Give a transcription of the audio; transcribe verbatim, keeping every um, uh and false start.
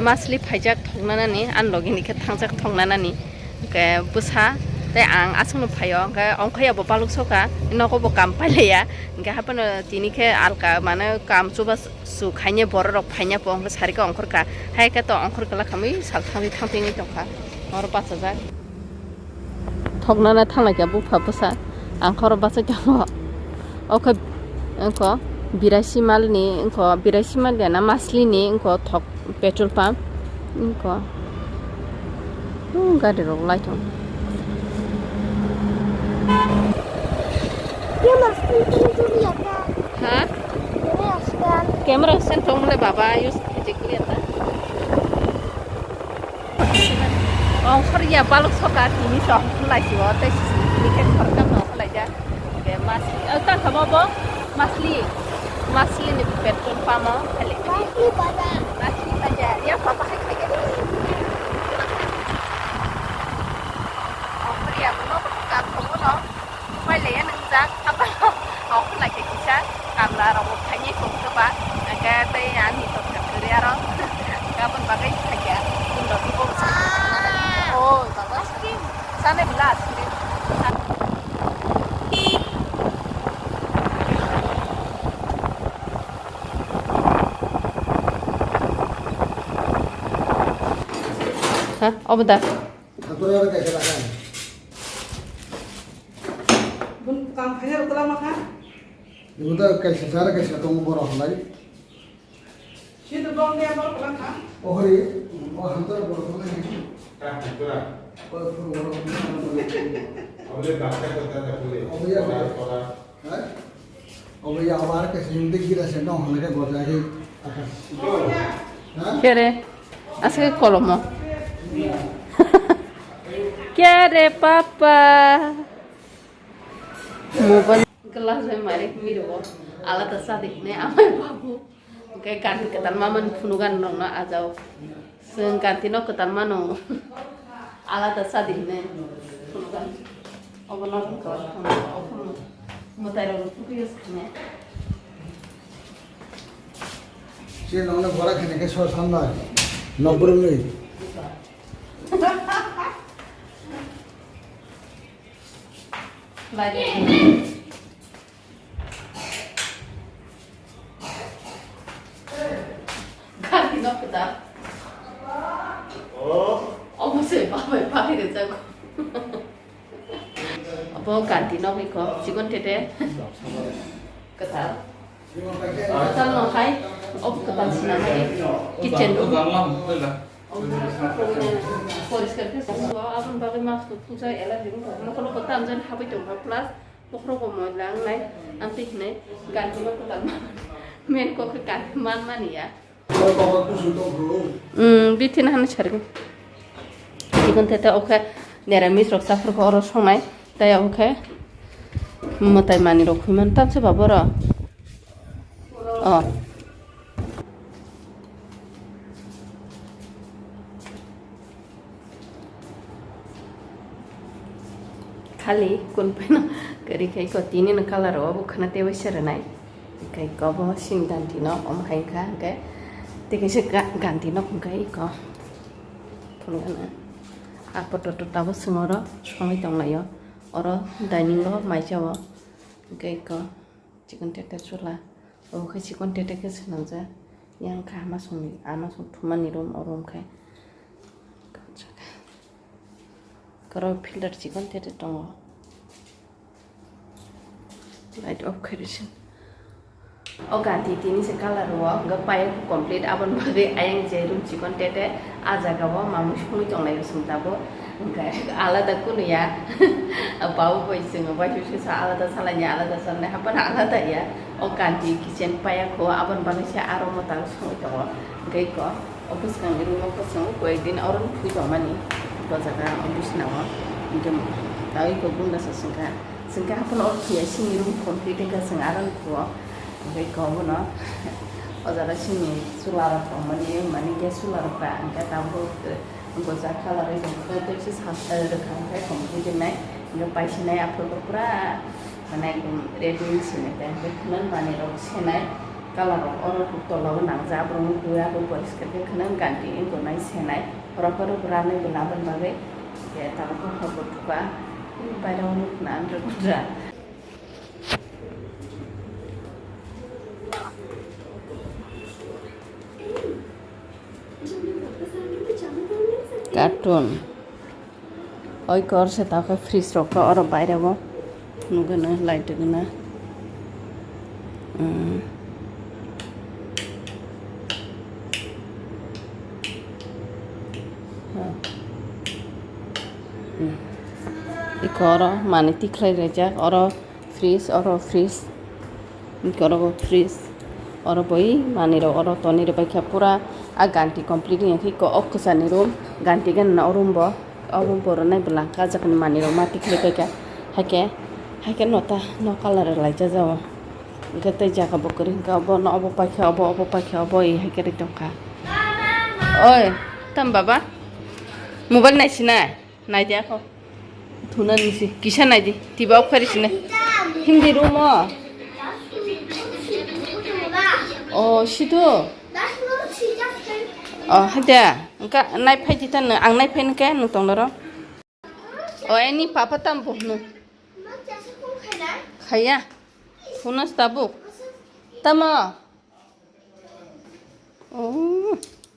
Masli phaijak thoknanani, ani logi ni khe thangjak thoknanani. Hwnkhe bwsa tei ang aswkno phaio, hwnkhe ongkhorya bo baluk soka, nogo bo kam pailaiya. Hwnkhe haphano tini khe alka mane kam chubachu khainai borok rok phaina po, hwnkhe sarikhe ongkhorkha. Hai khe to ongkhor kwlak khamwi sal thangwi thangtwini tongkha. Oro bachajak. Thoknana thanglaikha bupha bwsa. Ang khoro bachai tongo. Okhe wngkho biraisi malni, wngkho biraisi mal ya na maslini, wngkho thok petrol pump. Wngkho. Hmm, gari rok lai tongo. Ha? Camera stand tong le baba, use khaijak liya ta. Ongkhorya baluk soka tini se ongkhorlaisio tei tini khe khoroknam no ongkhorlaijak. Hwnkhe masli, o tang kha bo bo masli, masli ni petrol pump o khailaimani. Masli baja. Masli baja, ya papa hai khaijak. Ongkhorya bo no bo kam tongo no. Pailaiya nwngjak, hapano, okhorlai khe kisa kamla rok bo khainai tong khe ba, hwnkhe tei ani tongkha kwrwi aro, aboni bagwi khaikha, chini rok bo. Oi baba, ice cream, chana bela ice cream. Ha, obo da. Bun kam khaina rok kwlangma kha? Nung da kaisa sara kaisa tongo borok halai. Sini bong dia borok kwlang kha? Ohori, o hamtara borok kwlang kha. Ka hamtara. O phuru borok kwlang kha. Obole bakta kota da pule. Obole ya. Ora, ora. Ha? Obole ya, obare kaisa yung de gira se nong halai de boja he. Ito. Ha? Kere? Aswk kolomo. Kya re papa? Mobile glass bai mari miro. Alada sadi ne amai babu. Hwnkhe kanti kwtal mamani phunugan rokno ajao. Chwng kanti no kwtal mano. Alada sadi ne phunugan. Obono rwngkha, obono, obono. Mwtai rok rw phukui use khane. Che nongno bora khani khe sor sanbai. Nok burungwi. Bai. Gari nok kwtal. Obo se babai pai rwjago. Obo kanti nokni kok chikon tete. Kwtal. Kwtal no hai. Obo kwtal sinamani kitchen room. Obo poriskar khe swngo. Aboni bagwi mask rok thungjak, allergy wngkha. Nokolo kwtal jani habwi tongkha, plus bokhorogo moila wngnai. Amtwi hinwi kanti no kwtal man. Main kok khe kanti man mani ya. Umm, bithina hano sarigwi. Chikon tete okhe neramis rok chaphurkha oro songnai. Tei okhe mwtai manwi rok khwi mano tamsa ba boro. Oh. Khali kun paino kwrwi khai ko tini no colour o bo khwna tei waisa rwnai. Hwnkhe iko bo sini ganti no omo hai wngkha hwnkhe tei kaisa ga-, ganti no hwnkhe iko phunukgana. A poto tota bo chwng oro songwi tonglaio. Oro dining o maisa o hwnkhe iko. Chikon tete chula. Obo khe chikon tete khe swnamjak. Yang kha ama songni, ama song thumani room, o room khe. Koro filter chikon tete tongo. Light off khe rwsing. O ganti tini se colour o, hwnkhe paiyok complete, aboni bagwi ayang je room chikon tete. A jaga o mamwi songwi tonglai o chwng tabuk, hwnkhe alada kunu ya. Babu bai chwng bai se sa alada salai ni, alada salai ni, haphano alada ya. O kanti kitchen paya kho, aboni bagwi se aro mwtai songwi tongo. Hwnkhe iko o bwskang ni room o khe chwng koi din oro thwi tongmani. O jaga o bisna o hwnkhe tei iko bunda sa chwngkha. Chwngkha haphano o thwi ya sini room complete wngkha chwng aro ni kho. Hwnkhe iko bono o jaga sini chwla rok tongmani, mani gas chwla rok ba hwnkhe tabuk. Goja colour bai tongkha, tei se sat, eh, rwkha hwnkhe complete wngnai. Hwnkhe paisinai aphuru pura, mane, ekdom ready wng sinai, tei hwnkhe khwnani manwirok senai. Colour rok oro rok tola o nangjak, aborok no twi abo poriskar khe khwnang ganti wngkha nai senai. Rok oro bo ranai bo labani bagwi je tabuk khe hor bo thuka. Baire o nukna ang rwkha. Carton. Oi kor se ta khe fridge rok khe oro baire o nugwi no light rwgwna. Iko oro manwi tikhlai reejak, oro fridge, oro fridge, iko oro bo fridge, oro bo oi manwi rok oro tonwi rwbaikha pura. A ganti complete wngya khe iko o kwchani room, ganti gana o room bo, o room bo rwnai bwlang kajak ni manwi rok ma tikhlai paikha, haikhe, haikhe no ta no colour rwlai jajao. Hwnkhe tei jaga bo kwrwi hwnkhe obo no obo paikha obo, obo paikha obo, oi haikhe rwi tongkha. Oi, tam baba? Mobile naisina? Naidi ako. Thuna nisi. Kisa naidi. Tiba off khairi sina. Hindi room o. Oh, situ. Oh, haida. Engka nai phai di tano. Ang nai phai nike nung tong doro. Oh, ani papa tam bo hnu. Khaya. Thuna tabuk. Tamo. Oh.